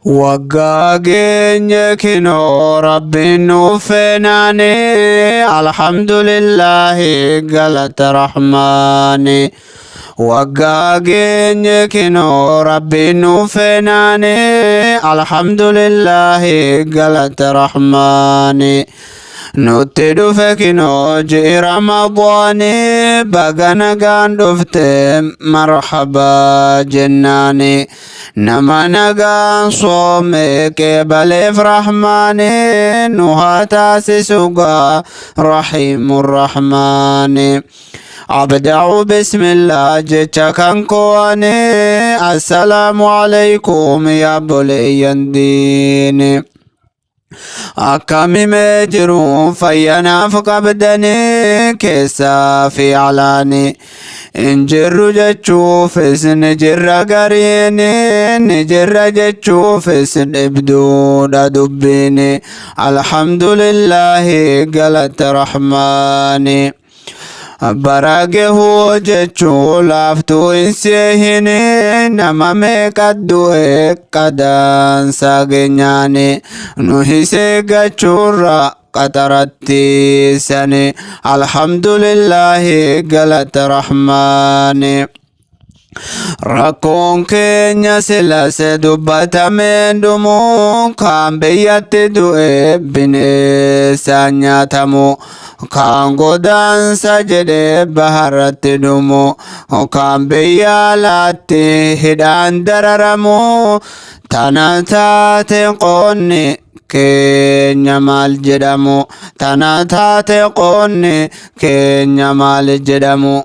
Waggaa geenye kinoo Rabbiin nuuf feenaani, alhamdulillaahi galata Rahmaani. Waggaa geenye kinoo Rabbiin nuuf feenaani, alhamdulillaahi galata Rahmaani. Nutti dhufe kinoo ji'i Ramadaani, baga nagaan dhufte marhabaa jennaani. Nama nagaan soome qeebaleef Rahmaani nu haa taasisugaa Rahiimu Rahmaani. Abda'u bismillah jecha kan ko'ani, assalaamu alaykum yaa obboleeyyan diini. Akkamimee jiru fayyanaaf qabdanii keessaa fi alaani, injirru jechuufis ni jirra, gariini ni jirra jechuufis dhibduudha dubbiini. Alhamdulillaahi galata Rahmaani. Bara gahuu jechuu laaftuu hin seehini, nama meeqa du'e qadaansa geenyaani, nu hiseeggachuurra qaxaratti sani. Alhamdulillaahi galata Rahmaani. Rakkoon keenya silase dubbatameen dhumu, kaan biyyatti du'e bineensaan nyaatamu, kaan godaansa jedhee baharratti dhumu, kaan biyya alaatti hidhaan dararamu, tana taate qoonni keenya maal jedhamu, tana taate qoonni keenya maal jedhamu.